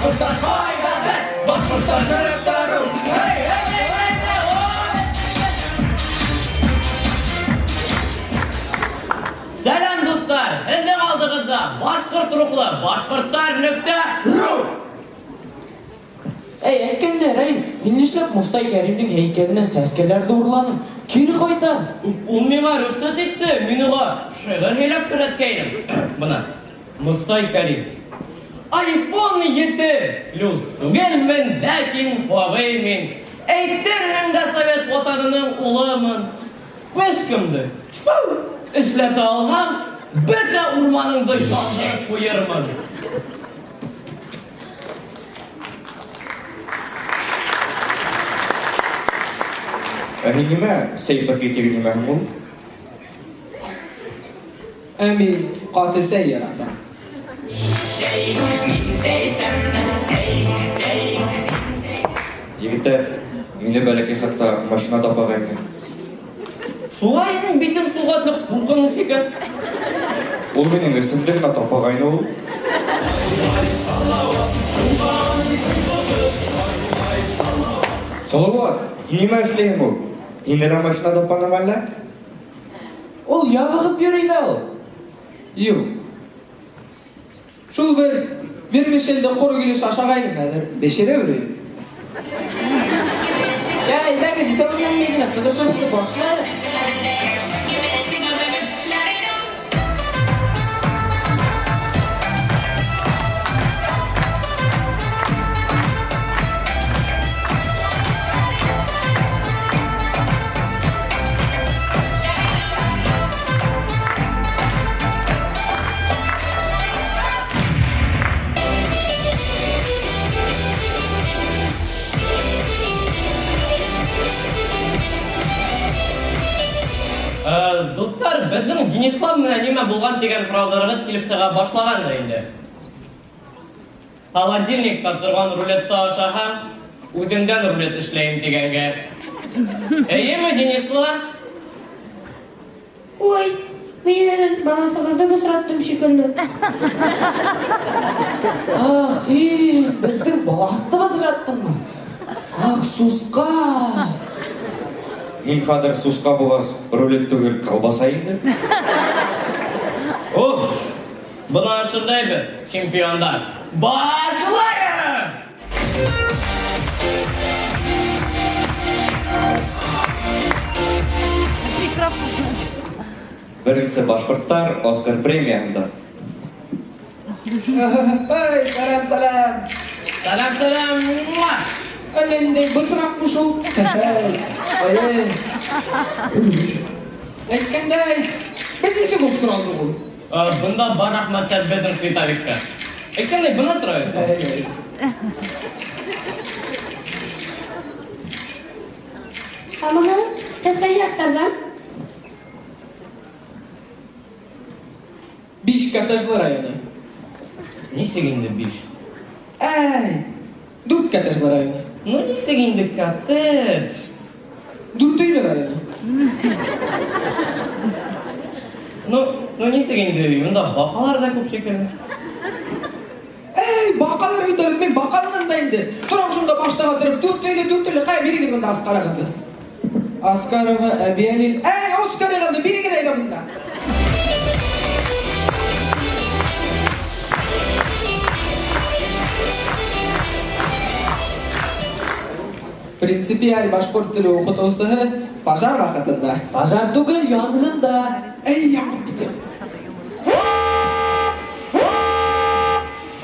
Башҡорттар ҡайҙадыр, башҡорттар тарафтары. Эй, эй, эй, эй, эй, Сәләм, дуҫтар! Һеҙҙең алдығыҙҙа башҡорт рухлы башҡорттар нөктә ру! Эй, әйткәндә, Рәим, һин нишләп Мостай Кәримдең һәйкәленән сәскәләрҙе урланың? Кире ҡайтар. Ул миңа рөхсәт итте, мин уға шиғыр һөйләп күрһәткәйнем. Бына, Мостай Кәрим. Айфон 7 плюс түгелмен, ләкин Huawei мин. Әйтерһең дә Совет ватанының улымын. Вспышкамды, тьфу, эшләтә алһам, бөтә урманыңды яндырып ҡуйырмын. Ә һин нимә, сәй пакетигы нимә һуң ул? Ә мин ҡаты сәй яратам. Егеттәр, мине бәләкәй саҡта машина тапағайны. Шулай һинең битең суға ныҡ ҡурҡыныс икән. Ул минең өстөмдө генә тапағайны ул. Салават, һин нимә эшләйһең ул? Һине лә машина тапанымы әллә? Ул ябығып йөрөй ҙә ул. Юҡ. Шул бер вермишелде ҡоро килеш ашағайным, хәҙер бешерә йөрөйөм. Йә, әйҙәгеҙ, иҫәүенән генә сығышыбыҙҙы башлайыҡ. Дуҫтар, беҙҙең Динислам менән нимә булған тигән һорауҙарығыҙ килеп сыға башлағандыр инде. Холодильникта торған рулетты ашаһаң, үҙеңдән рулет эшләйем тигәнгә. Эйеме, Динислам? Ой, мин һеҙҙең балаҫығыҙҙы бысраттым шикелле. Ах, һин беҙҙең балаҫты бысраттыңмы? Ах, сусҡа! Һин хәҙер сусҡа булғас, рулет түгел, колбаса инде. Уф! Бына ошондай беҙ, чемпиондар. Башлайыҡ! Беренсе башҡорттар Оскар премияһында. Эй, сәләм, сәләм. Сәләм, сәләм! Муа! Әллә ниндәй бысраҡмы шул? Ай, әйткәндәй, беҙ нисек Оскар алдыҡ ул? Бында бар рәхмәттәр беҙҙең Световикка. Әйткәндәй, бына тора. Әй, әй. Һаумыһығыҙ, һеҙ ҡайһы яҡтарҙан? Биш коттеджлы районы. Нисек инде биш? Әй, дүрт коттеджлы районы. Ну, нисек инде коттедж? Дүрт өйлө районы. Ну, нисек инде, унда баҡалар ҙа күп шикелле. Әй, баҡалар бит әле, мин баҡалынан да инде. Торам шунда башта ҡатырып, дүрт өйлө, дүрт өйлө, ҡая бирегеҙ бында Аскарығыҙҙы. Аскарова, Әбйәлил. Әй, Оскарығыҙҙы бирегеҙ әйҙә бында. Принципиаль башҡорт теле уҡытыусыһы пожар ваҡытында. Пожар түгел, янғында. Эй, яңын бит.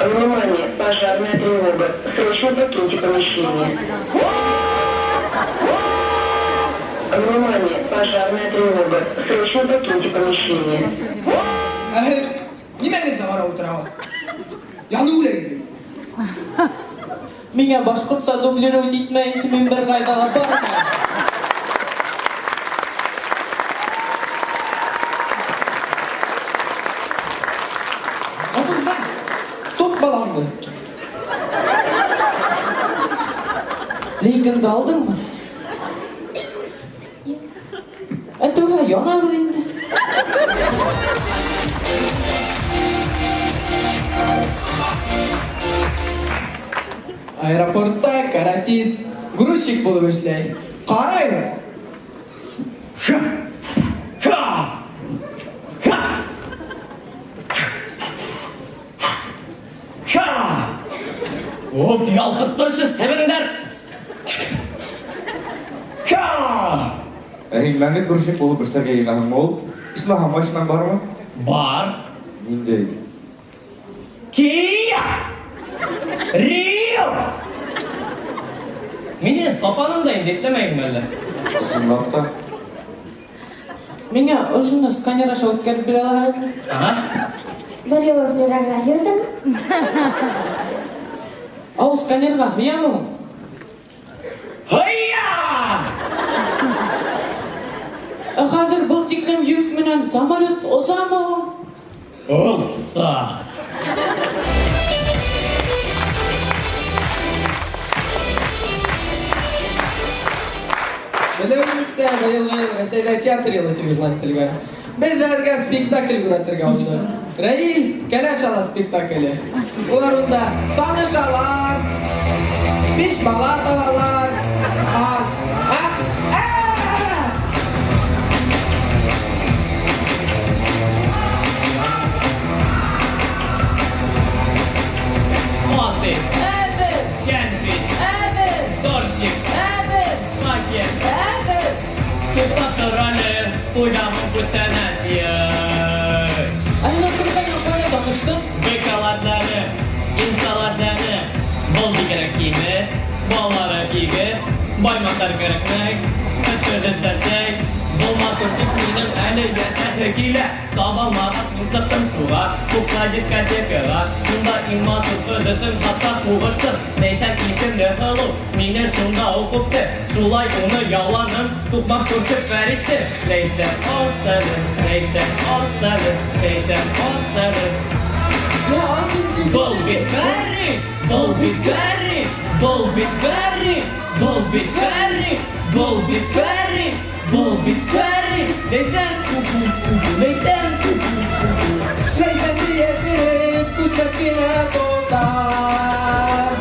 Внимание, пожарная тревога. Срочно покиньте помещение. Внимание, пожарная тревога. Срочно покиньте помещение. Әһе, нимә генә ҡарап ултыраһың? Янып үлә инде. Миңә башҡортса дублировать итмәйенсә мин бер ҡайҙа ла бармайым. Абый, мә, тот балаңды. Лейкаңды алдыңмы? Ә түгә янабыҙ инде. Аэропортта каратист, грузчик булып эшләй. Карыйм. Ха! Ха! Ха! Ха! Уф, ялҡытты себендәр! Ха! Ә һин мәңге грузчик булып эшләргә йыйынаһыңмы ул? Исмаһам, машинаң бармы? Бар. Ниндәй? Киа! Рио! Мине тапаның да инде итләмәйеңме әллә? Ысынлап та. Миңә ошоно сканер аша үткәреп бирә алаһығыҙмы? Ага. Бер юлы флюорография үтәм. Ә ул сканерға һыямы һуң? Һыя! Ә хәҙер был тиклем йөк менән самолет осамы һуң? Оса! Белеүебеҙсә, быйылғы йыл Рәсәйҙә театр йылы тип иғлан ителгән. Беҙ ҙә бергә спектакль күрһәтергә булдыҡ. Рәил Кәләш ала спектакле. Улар унда танышалар, биш бала табалар. А, а, а! Коты, Әҙер, кәнфит, әҙер, тортик, әҙер, пакет. әҙер. Туҡтап тор әле, туйҙамын күстәнәс йый. Ә һин Артурхан ҡайҙа таныштың? Быкалар тәне, инсалар тәне. Был бигерәк киме, балалары игеҙ, баймаҡтар кәрәкмәй, көтөрҙө сәсәй. Был матур тип минең әле йәнәһе килә. Табалмағас мин сыҡтым шуға, туҡта дискотекаға. Шунда иң матур ҡыҙ өсөн хатта һуғыштым. Ләйсән исемле һылыу мине шунда уҡ үпте. Шулай уны яуланым, туҡмап күрше Фәритте. Ләйсән асәле, Ләйсән асәле, Ләйсән асәле. Я, аз инде. Был бит Фәрит, был бит Фәрит, был бит Фәрит, был бит Фәрит, был бит Фәрит, был бит Фәрит. Ләйсән, Ләйсән. Ләйсәнде йәшереп, күҙләп кенә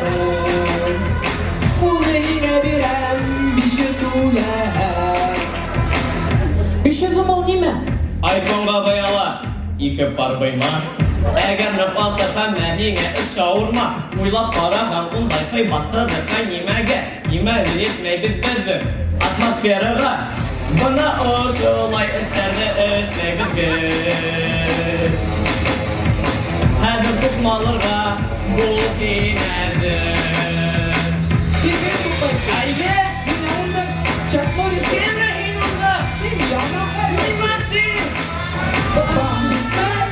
тотамын. Уны һиңә бирәм, 500 түләп. 500 һум ул нимә? Айфонға быяла, ике пар быйма. Әгәр ныҡ алса һәм һиңә эш ауырма. Уйлап ҡараһаң, ундай ҡыйбат ҡыҙыҡҡа нимәгә? Нимә етмәй бит беҙҙең атмосфераға? Бына ошолай эштәрҙе эшләйбеҙ беҙ. Хәҙер туҡмалырға бул һин әҙер. Тиҙ туҡмай. Әйе, Мин унда Чак Норрис. кемме һин унда? Мин яңы Нимә тиң? Бандитлар,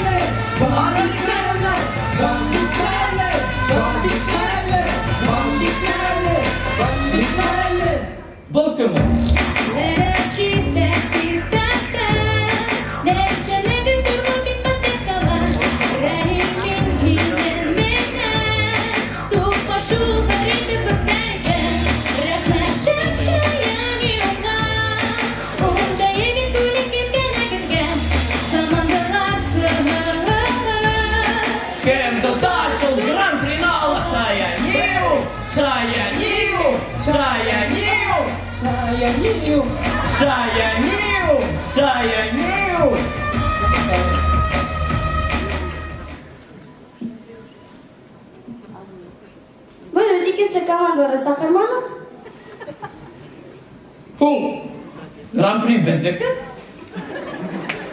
бандитлар, бандитлар, бандитлар, бандитлар, бандитлар. Был кем ул? Кем тота шул гран-прины ала? Шаянию, Шаянию, Шаянию, Шаянию. Шаянию, Шаянию. Беҙ бит икенсе командаларҙы саҡырманыҡ. Һуң, гран-при беҙҙеке?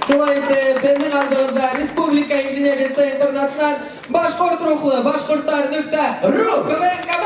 Шулай итеп, беҙҙең алдыбыҙҙа Республика инженер лицей интернатынан башҡорт рухлы башҡорттар нөктә Ру. КВН.